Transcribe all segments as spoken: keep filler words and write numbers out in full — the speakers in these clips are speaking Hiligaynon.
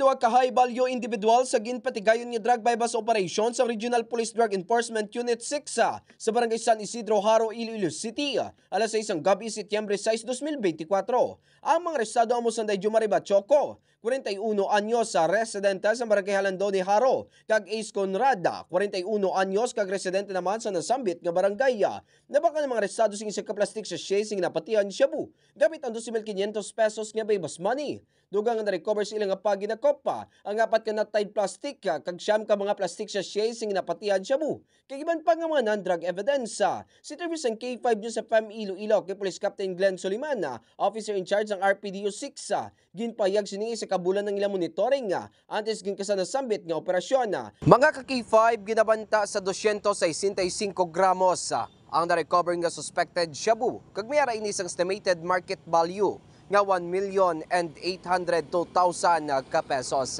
Duha ka high-value individual sa ginpatigayon nga drug buy-bust operation sa Regional Police Drug Enforcement Unit six sa Barangay San Isidro, Jaro, Iloilo City, alas sais sang gab-i, Setyembre sais, dos mil beintikwatro. Ang mga arestado amo sanday Jumari Bachoco, kwarenta y uno anyos, sa residente sa Barangay Halandon ni Jaro, kag Ace Conrad, kwarenta y uno anyos, kag residente naman sa nasambit nga barangay. Nabakal ang mga arestado sing isa ka plastic sachet sing napatihan shabu gamit ang dose mil quinientos pesos nga buy-bust money. Dugang nga na-recover sa ila nga pagi na kopa ang apat ka knot-tied plastic, ah, kag siyam ka mga plastic sachet sing napatihan shabu, kag iban pa nga mga non-drug evidence. Si Tervis sang K five News F M Iloilo kay Police Captain Glenn Soliman, ah, officer in charge sang R P D O six, ah, ginpahayag sini sa kabulan ang ilang monitoring, ah, antes ginkasa nasambit nga operasyon, ah. Mga ka K five, ginabanta sa dosyentos sesenta y cinco gramos, ah, ang na-recover nga suspected shabu, kag may ara ini sang estimated market value nga one million and eight hundred two thousand ka pesos.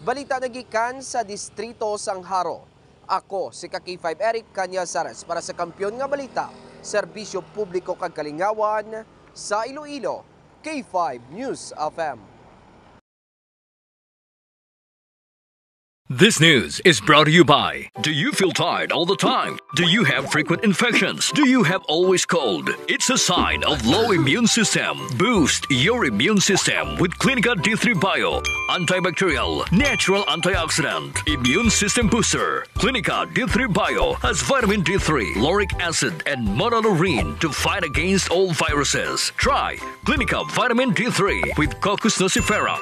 Balita nagikan sa distrito sang Jaro. Ako si ka K five Eric Cañazares para sa Kampiyon nga Balita, Serbisyo Publiko kag Kalingawan sa Iloilo, K five News F M. This news is brought to you by. Do you feel tired all the time? Do you have frequent infections? Do you have always cold? It's a sign of low immune system. Boost your immune system with Clinica D three Bio. Antibacterial, natural antioxidant, immune system booster. Clinica D three Bio has vitamin D three, lauric acid, and monolaurin to fight against all viruses. Try Clinica Vitamin D three with Cocos nucifera.